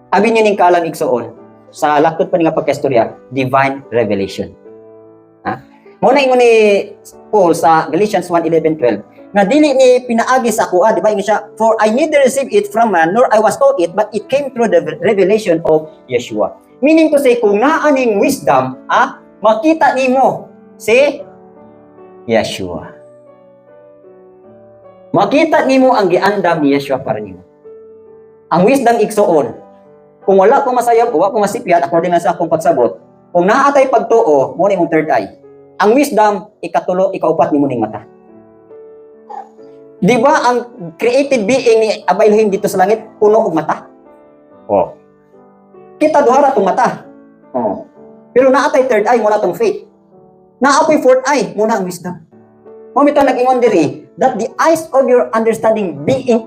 Abi niyo ning kaalam, igsuon, sa laktod pa ni nga pagkaistorya, divine revelation. Ha? Mao na ingon ni Paul sa Galatians 1:11, 12 nga dili ni pinaagi sa akoa, di ba? Ingon siya, "For I neither received it from man nor I was taught it, but it came through the revelation of Yeshua." Meaning to say, kung naa ning wisdom, makita nimo si Yeshua. Makita nimo ang giandam ni Yeshua para nimo. Ang wisdom, igsuon, kung wala ko masayop, wala ko masipyat, according lang sa akong pagsabot, kung naa tay pagtuo, mao na imong third eye. Ang wisdom, ikatulo, ikaupat nimo ning mata. Di ba ang created being ni Abba Elohim dito sa langit, puno og mata? Oh. Kita duha ra tong mata. Oh. Pero naa tay third eye, mao na tong faith. Naa po'y fourth eye, mao na ang wisdom. Mao bitaw nag-ingon diri that the eyes of your understanding being